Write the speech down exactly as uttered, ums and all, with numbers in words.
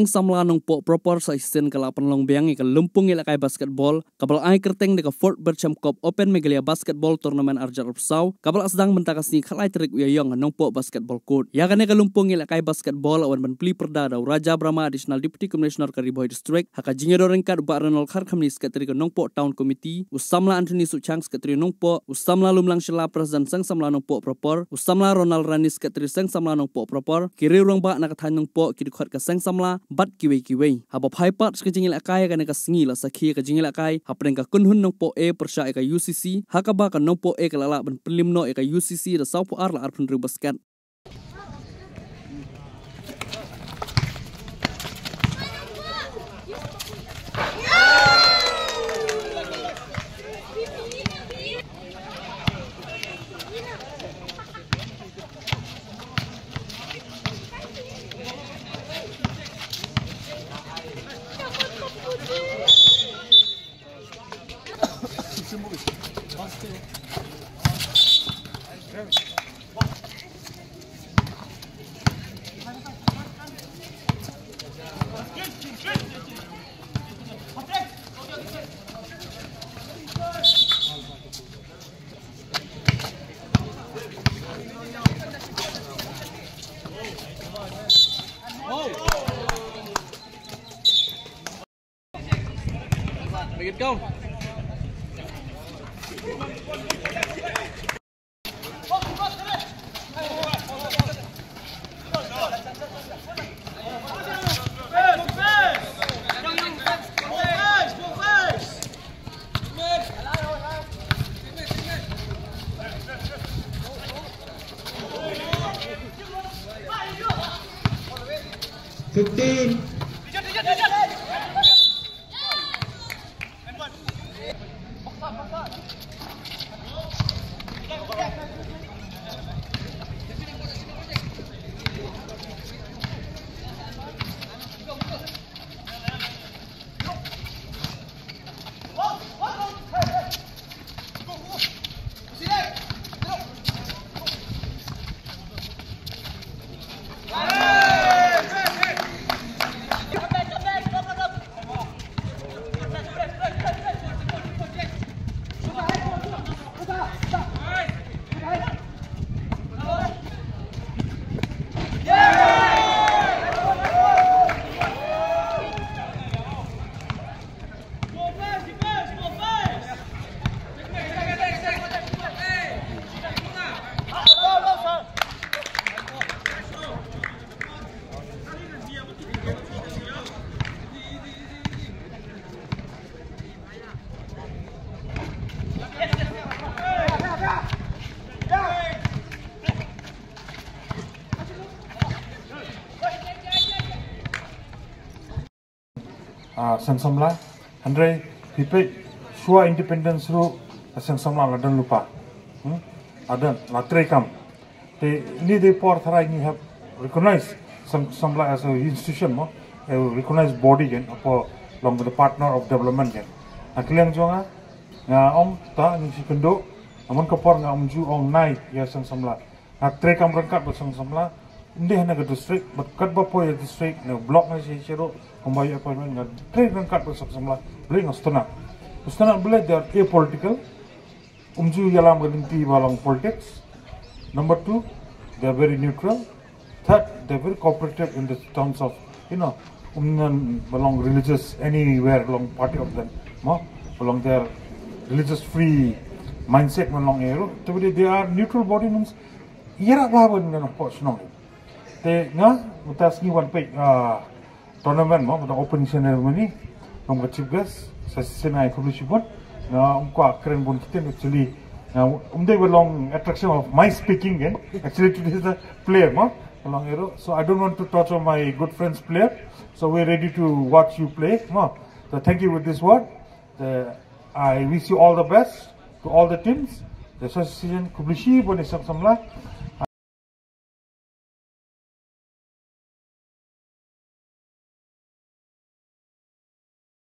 Seng Samla Nongpoh Propper sa shisien ka la pynlong biang ïa ka lympung ïalehkai basketball kaba la ai kyrteng da ka Fort Bertram Cup Open Meghalaya Basketball Tournament ar hajar arphew saw, kaba la sdang mynta ka sngi khatlai tarik u Ïaïong ha Nongpoh Basketball Court. Ïa kane ka lympung ïalehkai basketball la wan ban plie pyrda da u Raja Brahma, Additional Deputy Commissioner ka Ri Bhoi District, ha ka jingïadon ryngkat u Bah Reynold Kharkhamli, Secretary ka Nongpoh Town Committee, u samla Anthony Suchang, Secretary Nongpoh, u samla Lumlang Shylla, President Seng Samla Nongpoh Propper, u samla Ronald Rani, Secretary Seng Samla Nongpoh Propper, ki riew rangbah na ka thaiñ Nongpoh, ki dkhot ka Seng Samla bad kiwei kiwei. Haba phai pat sha ka jingïalehkai ha kane ka sngi, la sakhi ïa ka jingïalehkai hapdeng ka kynhun Nongpoh A pyrshah ïa ka U C C, ha kaba ka Nongpoh A ka la lah ban pynliem noh ïa ka U C C da sawphew ar la arphew hynriew basket. Make it count. Fifteen. Ah, Seng Samla, hynrei phi peit shuwa independence ruh, Seng Samla la don lypa. Hmm? La don, la trei kam. Te ini de por tharai ngi hap recognize Seng Samla as a institution mo, a recognized body ken, hapoh long the partner of development ken. Na ka liang jong nga, nga ong ta ngi shu kynduh, namar ka por nga ym ju ong nai ïa Seng Samla. Nga trei kam ryngkat bad Seng Samla, ym dei ha ka district, bad katba poi ha district, na block, na shisha ruh, kumba ïa appointment, nga trei ryngkat bad Seng Samla, balei nga sngewtynnat. Sngewtynnat balei they are apolitical, ym ju ïalam ka lynti ba long politics. Number two, they are very neutral. Third, they are very cooperative in the terms of, you know, ym don ba long religious anywhere long party of them. Mo, ba long their religious free mindset ba long ïa ruh. Te balei they are neutral body means ïa ra ba ban ngan pok shnong. Te nga mynta sngi wan peit, ah, tournament mo, mynta opening ceremony, kum ka chief guest, sa shisien ai khublei shibun. Nga ym kwah kren bun ktien actually. Nga ym dei ba long attraction of my speaking ken. Actually today is a player mo, ba long ïa ruh. So I don't want to torture my good friend's player. So we're ready to watch you play mo. So thank you with this word. The, I wish you all the best to all the teams. The association, khublei shibun ïa Seng Samla.